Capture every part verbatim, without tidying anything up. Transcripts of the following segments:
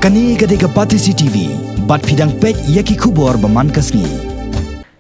Kane ka dei ka Batesi T V, bad phi dang peit ïa ki khubor ba man ka sngi.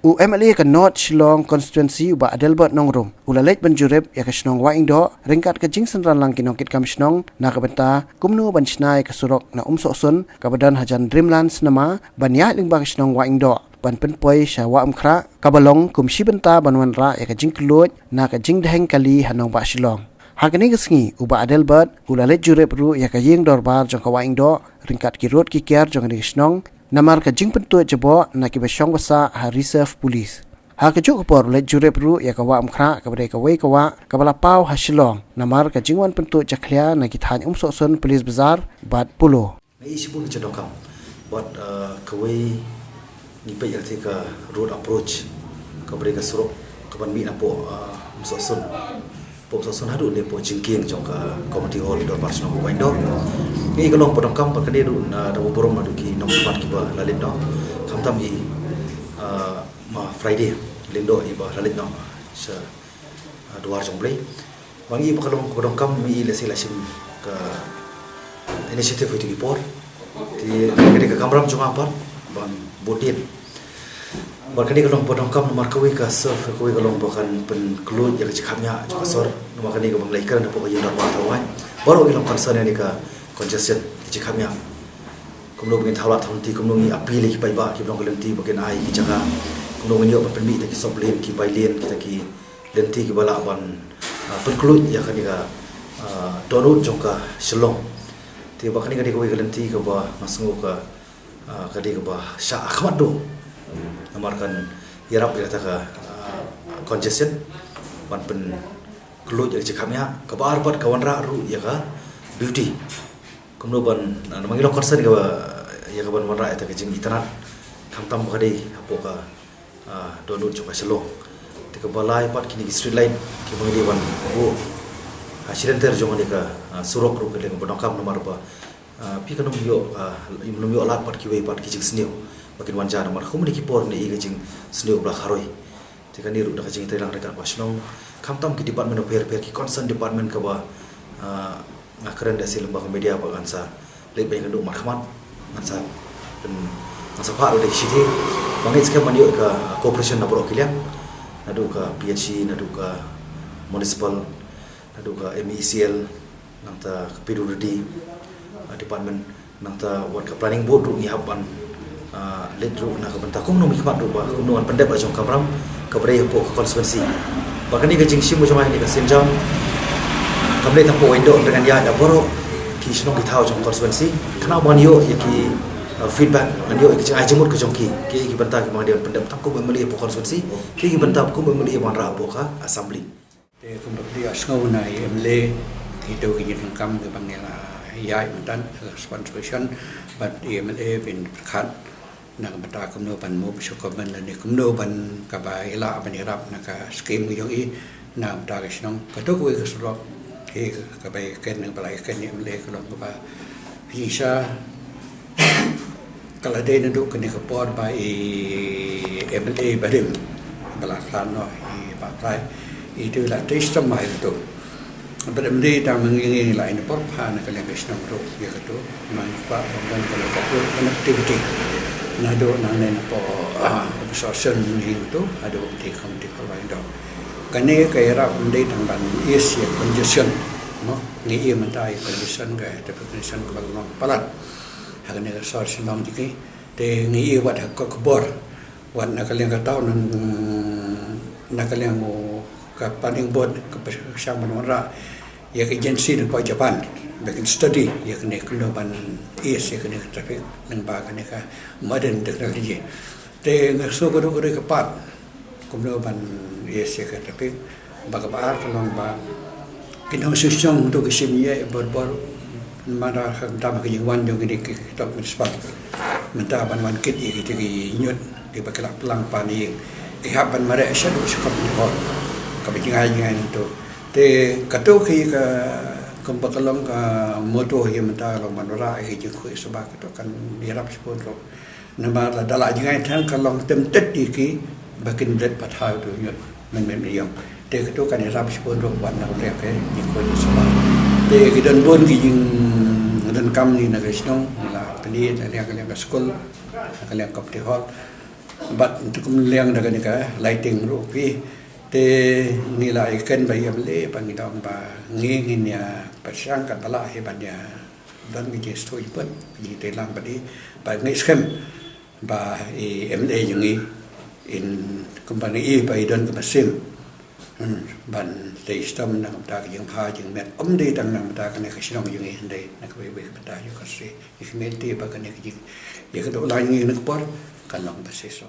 U M L A ka North Shillong Constituency u Bah Adelbert Nongrum u la leit ban jurip ïa ka shnong Wahingdoh ryngkat ka jingsynran lang ki nongkitkam shnong na ka bynta kumno ban shna ïa ka surok na Umsohsun kaba don hajan Dreamland Cinema ban ïaid lyngba ka shnong Wahingdoh ban pynpoi sha Wah Umkhrah kaba long kum shi bynta ban wanrah ïa ka jingkylluid na ka jingdheng kali ha nongbah Shillong. Ha kane ka sngi u Bah Adelbert u la leit jurip ruh ïa ka ïing dorbar jong ka Wahingdoh ryngkat ki rud ki kiar jong kane ka shnong namar ka jingpyntuid jaboh na kiba shong basa ha Reserve Police. Ha kajuh ka por u leit jurip ruh ïa ka Wah Umkhrah kaba dei kawei ka wah kaba la paw ha Shillong namar ka jingwan pyntuid jakhlia na ki thaiñ Umsohsun, Police Bazar bad Polo. Ngi ïa shibun ka jingdonkam bad, uh, kawei ngi peit ïa ka road approach kaba dei ka surok kaban mih napoh, uh, Umsohsun, poh Umsohsun haduh ne poh jingkieng jong ka Community Hall Dorbar Shnong Wahingdoh. Ngi ka long ba donkam bad kane ruh na da burom naduh ki nongmihkhmat kiba la leit noh, khamtam i, uh, ma Friday Lyngdoh iba la leit noh sha, uh, Dwar Jong U Blei. Ba ngi ba ka long kaba donkam, ngi lehse la shim ka initiative ha kito ki por. Te ka dei ka kamram jong nga pat ban bud dien. Bad kane ka long ba donkam namar kawei ka serve, kawei ka long ba kan pynkhlaiñ ïa ka jingkhapngiah jong ka sor. Namar kane kaba ngi la ïakren hapoh ka ïing dorbar tawai, baroh ngi long concern ïa kane ka congestion, ka jingkhapngiah. Kumno ba ngin thaw lad thaw lynti, kumno ngi appeal ïa ki paidbah kiba long ka lynti ba kin ai ki jaka, kumno ngin ïoh ban pynmih kita ki sop lane, ki bai lane, kita ki lynti kiba lah ban, ah, pynkhlaiñ ïa kane ka, ah, dohnud jong ka Shillong. Te ba kane ka dei kawei ka lynti kaba nga sngew ka, ah, ka dei kaba shah ha khmat duh namar kan ïarap ïa kata ka, ah, congestion ban pynkhlaiñ ïa ka jingkhapngiah, kaba ar pat ka wanrah ruh ïa ka beauty. Kumno ban, ah, namar ngi long concern kaba ïa kaban wanrah ïa kata ka jingitynnad, khamtam ba ka dei hapoh ka, ah, dohnud jong ka Shillong. Te kaba lai pat kine ki street light kiba ngi dei ban buh ha shi lynter jong kane ka, ah, surok ruh ka dei kaba donkam namar ba, ah, phi kan ym ïoh, ah, ym ïoh lad pat kiwei pat ki jingsniew ba kin wan jia namar kumne ki por ne i ka jingsniew ba la kharoi. Te kane ruh da ka jingïatreilang ryngkat bad shnong, khamtam ki department bapher bapher, ki concern department kaba, ah, nga kren da shi lyngba ka media ba ngan sa leit ban ïakynduh markhmat, ngan sa pyn, ngan sa phah ruh da ki shithi ba ngeit skhem ban ïoh ka cooperation na baroh ki liang, naduh ka P H E, naduh ka municipal, naduh ka M E E C L, nangta ka P W D, ah, department, nangta wat ka planning board ruh ngi hap ban, ah, leit ruh na ka bynta kumno mihkhmat ruh ba kumno ban pyndep la jong ka kamram kaba dei hapoh ka constituency. Ba kane ka jingshim ka jong ngi ha kane ka sienjam kam dei tang hapoh Wahingdoh, hynrei ngan ïaid ha baroh ki shnong ki thaw jong ka constituency khnang ban ïoh ïa ki, ah, feedback, ban ïoh ïa ki jingai jingmut ka jong ki, ki, ki bynta kiba ngi dei ban pyndep tang kum u M L A hapoh ka constituency, ki, ki bynta kum u M L A ba wanrah hapoh ka assembly. Te kumba phi ïohsngew na i M L A, kito ki jingdonkam kiba ngi la ïaid mynta, eh, spokesperson bad i M L A, phin pyrkhat na ka bynta kumno ban move sha government lane kumno ban kaba i lah ban ïarap na ka skim ka jong i na ka bynta ka shnong. Kato kawei ka surok hi kaba ïaken, kaba la ïaken i M L A, ka long kaba phi sha Ka la dei naduh kane ka por ba i M L A barim ba la khlad noh, i Bah Trai, i dei la tei shitom ïa kato. Bad M L A tang ma ngi, ngi la ai na por pha na ka liang ka shnong ruh ïa kato. Ma ngi kwah ba don ka la ka connectivity naduh nangne na pdeng, ah, Umsohsun hi kato haduh Community Hall Wahingdoh. Kane ka ïarap ym dei tang ban ease ïa congestion, mo. Ngi ïa mynta ïa congestion ka, te congestion ka ba long palat ha kane ka sor Shillong jong ngi. Te ngi ïa wat ha ka khubor, wat na ka liang ka town, na ka liang u ka planning board ka pyrshang ban wanrah ïa ka agency na pdeng Japan ba kin study ïa kane, kumno ban ease ïa kane ka traffic lyngba kane ka modern technology. Te nga sngew ka dei, ka dei ka part kumno ban ïa sha ka traffic. Ba kaba ar ka long ba ki nongshong shnong to ki shim ïa bor bor, namar ka, ka bynta ka jingwan jong kine ki, ki top municipal. Mynta ban wan kit ïa kito ki ñiut kiba ki la plang pan ïing, ki hap ban mareh shaduh sha Community Hall. Kaba jngai jngai nangto. Te kato ki ka, kumba ka long ka motto hi mynta ka long ban wanrah ïa ki jingkhuid sngewbha, kato kan ïarap shibun ruh. Namar lada la jngai than ka long tymmen ïa ki ba kin leit pat ha uto u ñiut mynmiet mynïong. Te kato kan ïarap shibun ruh wat na ka liang ka jingkhuid sngewbha. Te ki don bun ki jing Donkam ngi na ka shnong, ngi la pyni da ka liang, ka liang ka skul, da ka liang community hall. Bad kum liang da kane ka lighting ruh phi. Te ngi la ïakren bad i M L A, bad ngi ong ba ngi ngin ïa pyrshang katba lah hi ban ïa don ka jingsngewthuh jingpynbeit, jingtreilang bad i, bad ngi skhem ba i M L A jong ngi, in kumba ngi i ba i don ka mynsiem, hmm, ban trei shitom na ka bynta ka jingbha jingmiat, ym dei tang na ka bynta kane ka shnong jong ngi, hynrei na kawei kawei ka bynta jong ka ri. Ngi khmih te ba kane ka jing, ïa ka dohnud jong ngi na ka por kan long ba shisha.